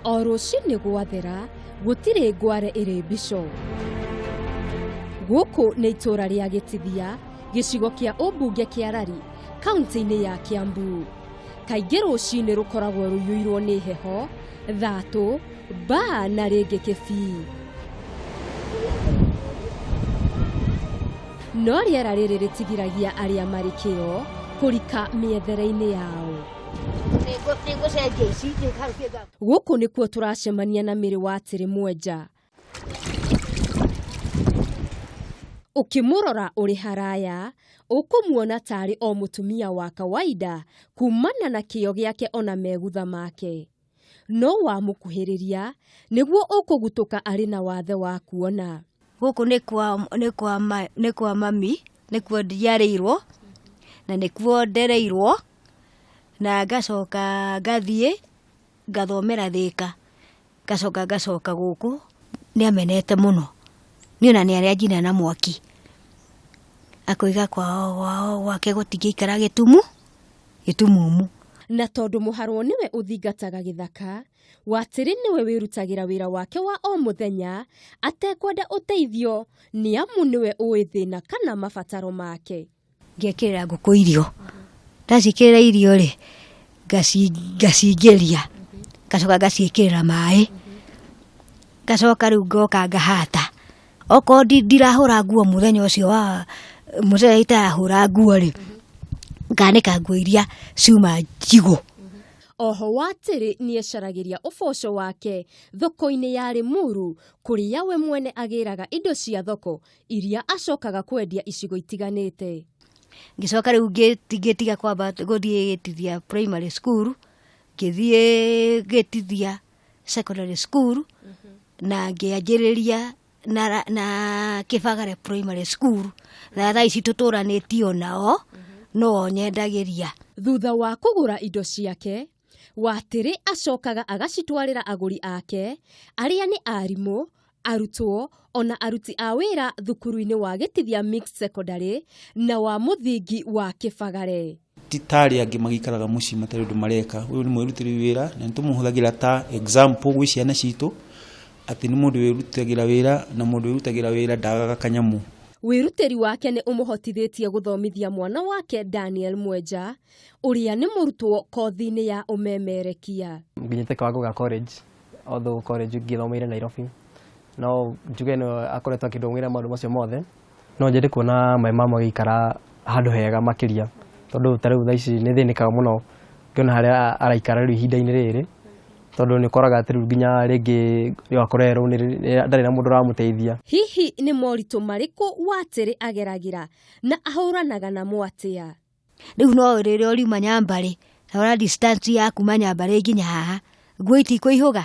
O rũcinĩ gwathera, gũtirĩ ngware ĩrĩ mbico. Gũkũ nĩ itũũra rĩa Gĩtithia, gĩcigo kĩa ũmbunge kĩa Rari, kaunti-inĩ ya Kiambu. Kaingĩ rũcinĩ rũkoragwo rũiyũirwo nĩ heho, thatũ, mbaa na rĩngĩ kĩbii. No rĩera rĩrĩ rĩtigiragia arĩa marĩ kĩo kũrika mĩethere-inĩ yao. Gũkũ nĩkuo tũracemania na Mary Watĩrĩ Mwenja. Ũkĩmũrora ũrĩ haraya, ũkũmuona tarĩ o mũtumia wa kawaida kumana na kĩo gĩake ona megutha make. No wamũkuhĩrĩria, nĩguo ũkũgutũka arĩ na wathe wa kuona. Gũkũ nĩ kwa, nĩ kwa, nĩ kwa mami, nĩkuo njiarĩirwo na nĩkuo ndereirwo. Na ngacoka ngathiĩ ngathomera Thĩka, ngacoka ngacoka gũkũ, nĩ amenete mũno, niĩ ona nĩ arĩa njina na mwaki, akoiga kwao gwao gwake gũtingĩikara gĩtumu, gĩtumumu. Na tondũ mũharwo nĩwe ũthingataga gĩthaka, Watĩrĩ nĩwe wĩrutagĩra wĩra wake wa o mũthenya atekwenda ũteithio nĩamu nĩwe ũĩ thĩna kana mabataro make. Ngekĩrĩra ngũkũ irio, ndaciĩkĩrĩra irio rĩ, ngacingĩria, ngacoka ngaciĩkĩrĩra maĩ, ngacoka rĩu ngoka ngahata. Okorwo ndirahũra nguo mũthenya ũcio wa mũthenya itarahũra nguo rĩ, nganĩka nguo iria ciuma njigũ. Oho Watĩrĩ nĩecaragĩria ũboco wake thoko-inĩ ya Limuru kũrĩa we mwene agĩraga indo cia thoko iria acokaga kwendia icigo itiganĩte. Ngĩcoka rĩu ngĩtiga kwamba gũthiĩ Gĩtithia Primary School, ngĩthiĩ Gĩtithia Secondary School, na ngĩanjĩrĩria na, na Kĩbagare Primary School, na thaa ici tũtũranĩtie o nao, no nyendagĩria. Thutha wa kũgũra indo ciake, Watĩrĩ acokaga agacitwarĩra agũri ake arĩa nĩ arimũ, arutwo ona aruti a wĩra thukuru-inĩ wa Gĩtithia Mixed Secondary na wa mũthingi wa Kĩbagare. Ti ta arĩa angĩ magĩikaraga mũciĩ matarĩ ũndũ mareka. Ũyũ nĩ mwĩrutĩri wĩra na nĩ tũmũhũthagĩra ta example gwĩ ciana citũ atĩ nĩ mũndũ wĩrutagĩra wĩra na mũndũ wĩrutagĩra wĩra ndagaga kanyamũ. Wĩrutĩri wake nĩ ũmũhotithĩtie gũthomithia mwana wake Daniel Mwenja ũrĩa nĩ mũrutwo kothi-inĩ ya ũmemerekia. Nginyĩte kiwango gĩa college, although college ngĩthomeire Nairobi, no njuge nĩ akoretwo akĩndũgamĩrĩra maũndũ macio mothe. No nyende kuona my mum agĩikara handũ hega makĩria, tondũ ta rĩu thaa ici nĩ thĩnĩkaga mũno ngĩona harĩa araikara rĩu ihinda-inĩ rĩrĩ, tondũ nĩ ũkoraga atĩ rĩu nginya rĩngĩ no akorerwo ndarĩ na mũndũ ũramũteithia. Hihi nĩ moritũ marĩkũ Watĩrĩ ageragĩra na ahũranaga namo atĩa? Rĩu no rĩrĩa ũriuma Nyambarĩ, ta rora distance ya kuma Nyambarĩ nginya haha, nguo itikũihũga?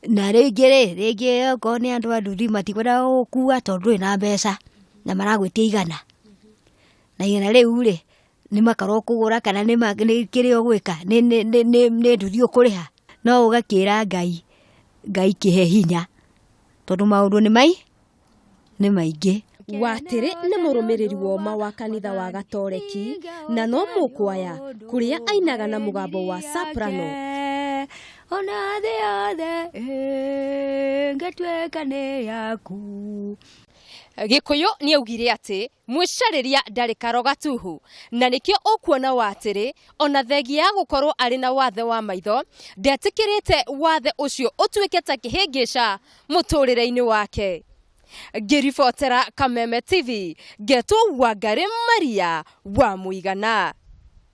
Na rĩngĩ rĩ, rĩngĩ okorwo nĩ andũ a nduthi matikwenda gũgũkua tondũ ndũrĩ na mbeca, na maragwĩtia igana. Na igana rĩu rĩ, nĩ makara ũkũgũra kana nĩ kĩrĩa ũgwĩka, nĩ nduthi ũkũrĩha. No ũgakĩra Ngai, Ngai kĩhe hinya, tondũ maũndũ nĩ nĩ maingĩ. Watĩrĩ nĩ mũrũmĩrĩri woma wa kanitha wa Gatoreki na no mũkwaya kũrĩa ainaga na mũgambo wa soprano. Ona thĩ yothe ĩngĩtuĩka nĩ yaku. Gĩkũyũ nĩaugire atĩ mwĩcarĩria ndarĩ karoga tuhu, na nĩkĩo ũkuona Watĩrĩ ona thengia ya gũkorwo arĩ na wathe wa maitho ndetĩkĩrĩte wathe ũcio ũtuĩke ta kĩhĩngĩca mũtũrĩre-inĩ wake. Ngĩribotera Kameme TV, ngetwo Wangarĩ Maria wa Mũigana.